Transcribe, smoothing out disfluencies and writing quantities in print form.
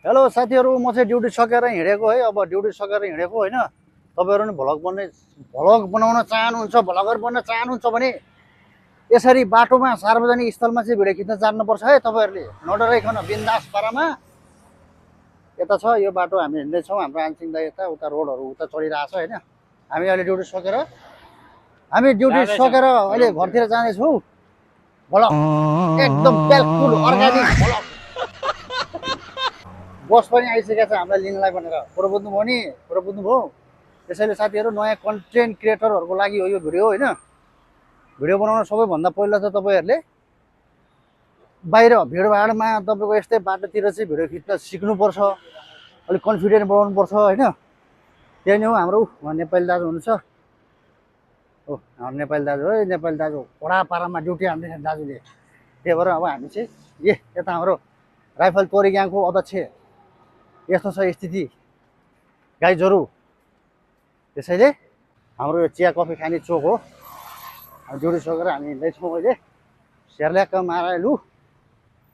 Hello साथीहरू, म चाहिँ ड्युटी सकेर हिँडेको है। अब ड्युटी सकेर हिँडेको होइन। तपाईँहरू नि भ्लग बनाउन चाहनुहुन्छ, भ्लगर बन्न चाहनुहुन्छ भने यसरी बाटोमा सार्वजनिक स्थलमा चाहिँ भिडियो खिच्न जान्नुपर्छ है। तपाईँहरूले नडराइकन बिन्दास पारामा यता छ यो बाटो, हामी हिँड्दैछौँ। हाम्रो आन्छिङ दाइ यता उता रोडहरू उता चढिरहेको छ होइन। हामी अहिले ड्युटी सकेर अहिले घरतिर जाँदैछौँ। भ्लग एकदम बिल्कुल अर्ग्यानिक भ्लग। बस पनि आइसकेको छ हामीलाई लिनलाई भनेर। कुरो बुझ्नुभयो नि? कुरो बुझ्नुभयो? त्यसैले साथीहरू, नयाँ कन्टेन्ट क्रिएटरहरूको लागि हो यो भिडियो होइन। भिडियो बनाउन सबैभन्दा पहिला त तपाईँहरूले बाहिर भिडभाडमा तपाईँको यस्तै बाटोतिर चाहिँ भिडियो खिच्न सिक्नुपर्छ, अलिक कन्फिडेन्ट बनाउनुपर्छ होइन। त्यही नै हो हाम्रो नेपाली दाजु हुनुहुन्छ। हो हाम्रो नेपाली दाजु है, नेपाली दाजु कडा पारामा ड्युटी हान्दैछ दाजुले। त्यही भएर अब हामी चाहिँ यता हाम्रो राइफल तोरी ग्याङको अध्यक्ष यस्तो छ स्थिति गाइजहरू। त्यसैले हाम्रो यो चिया कफी खाने चोक हो। ड्युटी सकेर हामी हिँड्दैछौँ अहिले। सेर्ल्याक मारालु